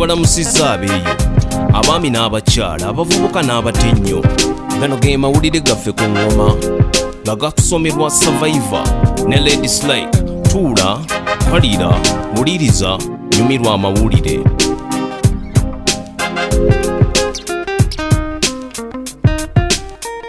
Tubalamusizza abeeyo, abaami n'abakyala, abavubuka n'abato ennyo. Gano ge mawulire gaffe ku ŋŋoma nga gakusomerwa Survivor ne Ladies Like. Tuula, kalira, wuliriza, nyumirwa amawulire.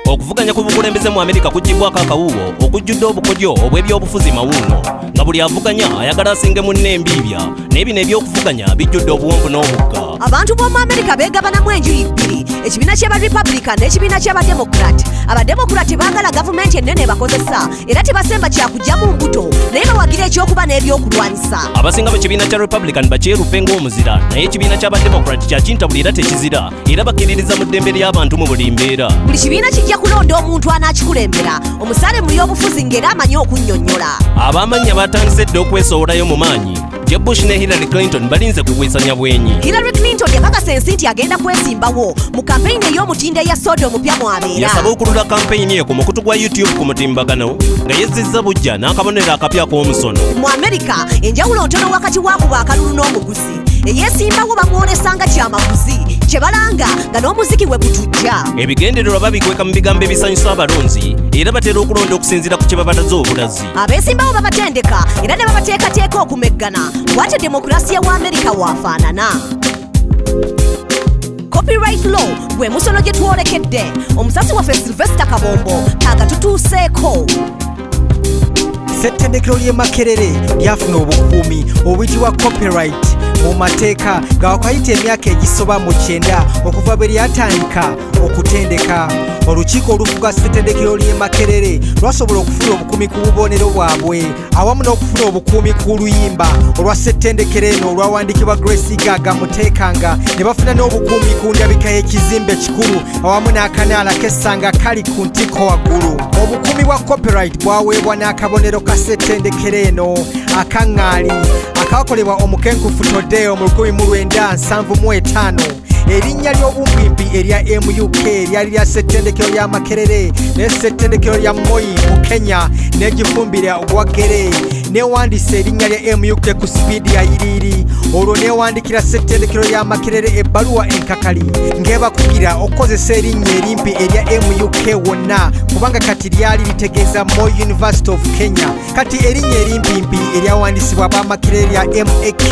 Okuvuganya ku bukulembeze mu Amerika kuggyibwako akawuwo okujjudde obukodyo obw'ebyobufuzi mawuuno, nga buli avuganya ayagala asinge munne embiibya. Naye bino eby'okuvuganya bijjudde obuwonvu n'obugga. Abantu b'omu Amerika beegabanamu enjuyi bbiri, ekibiina ky'aba Republican n'ekibiina ky'Abademocrat. Abademocrat baagala gavumenti ennene ebakozesa era tebasemba kyakugyamu mbuto, naye bawagira ekyokuba n'ebyokulwanyisa. Abasinga mu kibiina kya Republican bakyeruppe ng'omuzira, naye ekibiina ky'Abademocrat kyakintabuli era tekizira, era bakkiririza mu ddembe ly'abantu mu buli mbeera. Buli kibiina kijja kulonda omuntu anaakikulembera, omusaale mu by'obufuzi ng'era amanyi okunnyonnyola. Ab'amannya batandise dda okwesowolayo mu maanyi. Jeb Bush ne Hillary Clinton balinze kugwisanya bwenyi. Hillary Clinton yakakasa ensi nti agenda kwesimbawo mu kampeyini ey'omutindo eya soda omupya mw'abeera. Yasaba okulula kampeyini ye ku mukutu gwa YouTube ku mutimbagano nga yezzizza buggya n'akabonero akapya ak'omusono. Mu Amerika enjawulo ntono wakati w'akuba akalulu n'omuguzi. Eyeesimbawo bamwolesanga kyamaguzi kye balanga nga n'omuziki we gutujja. Ebigendererwa babikweka mu bigambo ebisanyusa abalonzi, era batera okulonda okusinziira ku kye babalaze obulazi. Abeesimbawo babatendeka era ne babateekateeka okumeggana. Bw'atyo demokulasiya wa Amerika waafaanana. Copyright law gwe musono gye twolekedde. Omusasi waffe Sylvester Kabombo kaagatutuuseeko. Ssettendekero ly'e Makerere lyafuna obukuumi obuyitibwa copyright mu mateeka nga wakayita emyaka egisoba mu 90 okuva bwe lyatandika okutendeka. Olukiiko olufuga ssettendekero ly'e Makerere lwasobola okufuna obukuumi ku bubonero bwabwe awamu n'okufuna obukuumi ku luyimba olwa ssettendekero eno olwawandiikibwa Grace Gaga Muteekanga, ne bafuna n'obukuumi ku ndabika y'ekizimbe kikulu awamu n'akanaala k'essanga kali ku ntikko waggulu. Obukuumi bwa copyright bwaweebwa n'akabonero ka ssettendekero eno akaŋŋaali akakolebwa omukenkufu Todeo mu 1975. Erinnya ly'obumpimpi erya MUK lyali lya ssettendekero lya Makerere ne ssettendekero lya Moi mu Kenya, n'egifumbira ogwa Gere. Newandiisa erinnya lya MUK ku sipiidi ya yiriiri, olwo newandikira ssettendekero lya Makerere ebbaluwa enkakali ng'ebakugira okukozesa erinnya erimpi erya MUK wonna, kubanga kati lyali litegeeza Moi University of Kenya. Kati erinnya erimpimpi eryawandiisibwa ab'Amakerere lya MAK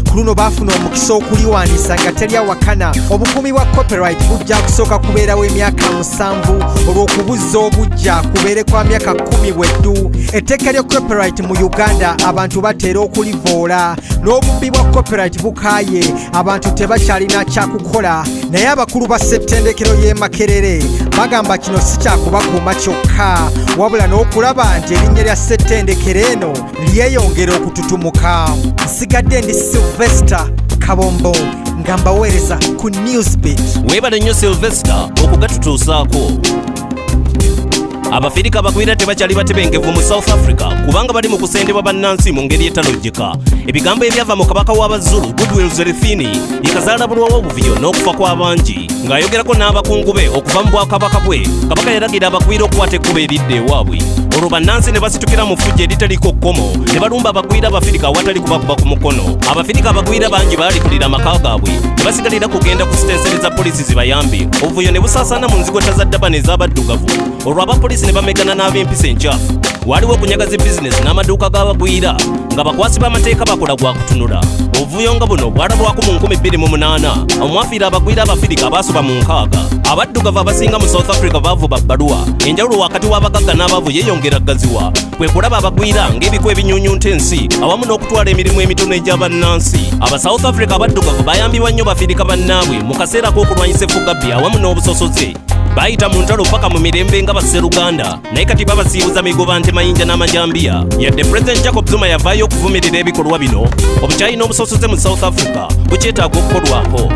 ku luno baafuna omukisa okuliwandiisa nga teryawakana. Obukuumi bwa copyright bujja kusooka kubeerawo emyaka 7, olw'okubuzza obujja kubeere kwa myaka 10 bweddu. Etteeka lya copyright mu Uganda abantu batera okulivoola, n'obubbi bwa copyright bukaaye, abantu tebakyalina kyakukola. Naye abakulu ba ssettendekero y'e Makerere bagamba kino si kyakubakuuma kyokka, wabula n'okulaba nti erinnya lya ssettendekero eno lyeyongera okututumuka. Nsigadde ndi Sylvester Kabombo nga mbaweereza ku Newsbeat. Weebale nnyo Sylvester okugatutuusaako. Abafirika abagwira tebakyali batebenkevu mu South Africa kubanga bali mu kusendebwa bannansi mu ngeri etalojjeka. Ebigambo ebyava mu kabaka w'Abazulu Goodwill Zwelithini yekazaalabulwawo obuvuyo n'okufa kw'abangi. Ng'ayogerako n'abakungu be okuva mu bwakabaka bwe, kabaka yalagira abagwira okukwata ekkubo eridda ewaabwe. Olwo bannansi ne basitukira mu ffujjo eritaliko kkomo ne balumba abagwira Abafirika awatali kubakuba ku mukono. Abafirika abagwira bangi baalikulira amaka gaabwe ne basigalira kugenda ku sitenseni za poliisi zibayambe. Obuvuyo ne busaasaana mu nzigota za Durban ez'abaddugavu, olwo abapoliisi ne bamegana n'ab'empisa enkyafu. Waaliwo okunyaga zi bizinesi n'amaduuka g'abagwira nga bakwasi b'amateeka bakola gwa kutunula. Obuvuyo nga buno bwalabwako mu 2008 omwafiira abagwira Abafirika abaasoba mu 60. Abaddugavu abasinga mu South Africa baavuba bbaluwa. Enjawulo wakati w'abagagga n'abaavu yeeyongera ggaziwa, kwe kulaba abagwira ng'ebiko ebinyunyunta ensi awamu n'okutwala emirimu emitono egy'abannansi. Aba South Africa abaddugavu bayambibwa nnyo Bafirika bannaabwe mu kaseera k'okulwanyisa effugabbi awamu n'obusosoze. Bayita mu ntalo paka mu mirembe nga basseruganda, naye kati babasiibuza migoba nte, mayinja n'amajambiya. Yadde President Jacob Zuma yavaayo okuvumirira ebikolwa bino, obukyayi n'obusosoze mu South Africa bukyetaaga okukolwako.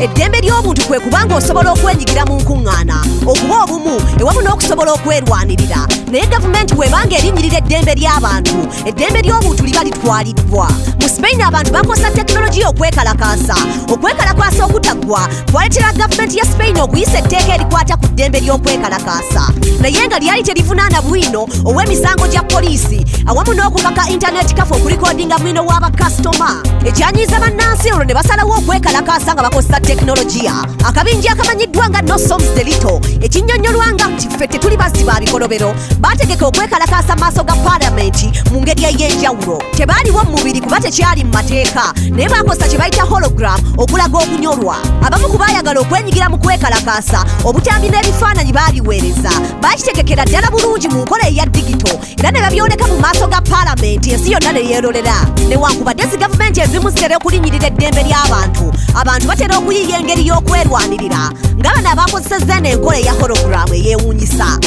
Eddembe ly'obuntu kwe kubanga osobola okwenyigira mu nkuŋŋaana, okuba obumu ewamu n'okusobola okwerwanirira. Naye gavumenti bw'ebanga erinnyirira eddembe ly'abantu, eddembe ly'obuntu liba litwaliddwa. Mu Spain abantu bakozesa tekinologiya okwekalakaasa. Okwekalakaasa okutaggwa kwaleetera gavumenti ya Spain okuyisa etteeka erikwata ku ddembe ly'okwekalakaasa, naye nga lyali terivunaana bwino ow'emisango gya poliisi awamu n'okukaka internet cafe okulikodinga bwino w'abakasitoma. Ekyanyiiza bannansi, olwo ne basalawo okwekalakaasa nga bakozesa tekinologiya. Akabinja akamanyiddwa nga No Somos Delito, ekinnyonnyolwa nga nti ffe tetuli bazzi ba bikolobero, baategeka okwekalakaasa maaso ga paalamenti mu ngeri ey'enjawulo. Tebaaliwo mu mubiri kuba tekyali mu mateeka, naye baakozesa kye bayita hologram okulaga okunyolwa. Abamu ku baayagala okwenyigira mu kwekalakaasa, obutambi n'ebifaananyi baabiweereza. Baakitegekera ddala bulungi mu nkola eya digito era ne babyoleka mu maaso ga paalamenti, ensi yonna ne yeerolera. Newankubadde zi gavumenti ezimu zitera okulinnyirira eddembe ly'abantu, abantu batera okuyiiya engeri y'okwerwanirira, nga bano abakozesezza eno enkola eya hologram eyeewuunyisa.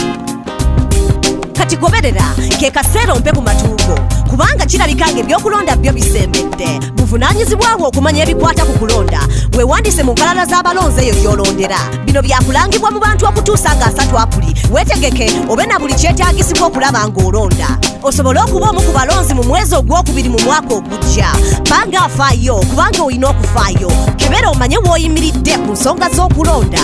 Kati goberera ke kaseera ompe ku matuugo, kubanga kirabika nga ebyokulonda byo bisembedde. Buvunaanyizibwawo okumanya ebikwata ku kulonda. Weewandiise mu nkalala z'abalonzi eyo gy'olondera. Bino byakulangibwa mu bantu okutuusa nga 3 Apuli. Weetegeke obe na buli kyetaagisibwa okulaba ng'olonda, osobole okuba omu ku balonzi mu mwezi ogwokubiri mu mwaka ogujja. Banga afaayo, kubanga olina okufaayo. Kebera omanye w'oyimiridde ku nsonga z'okulonda.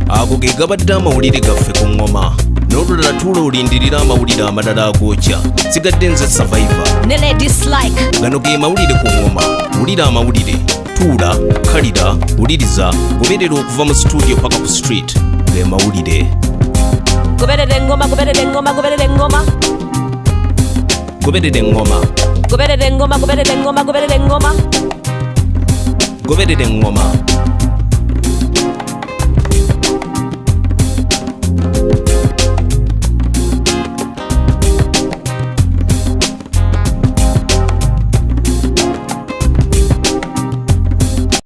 Ago ge gabadde amawulire gaffe ku ŋŋoma. N'olulala tuula olindirira amawulire amalala agookya. Sigadde nze Survivor ne Ladies Like. Gano ge mawulire ku ŋŋoma. Wulira amawulire, tuula, kalira, wuliriza, goberera okuva mu studio paka ku street. Ge mawulire. Goberera eŋŋoma, goberera eŋŋoma, goberera eŋŋoma. Goberera eŋŋoma. Goberera eŋŋoma, goberera eŋŋoma, goberera eŋŋoma. Goberera eŋŋoma.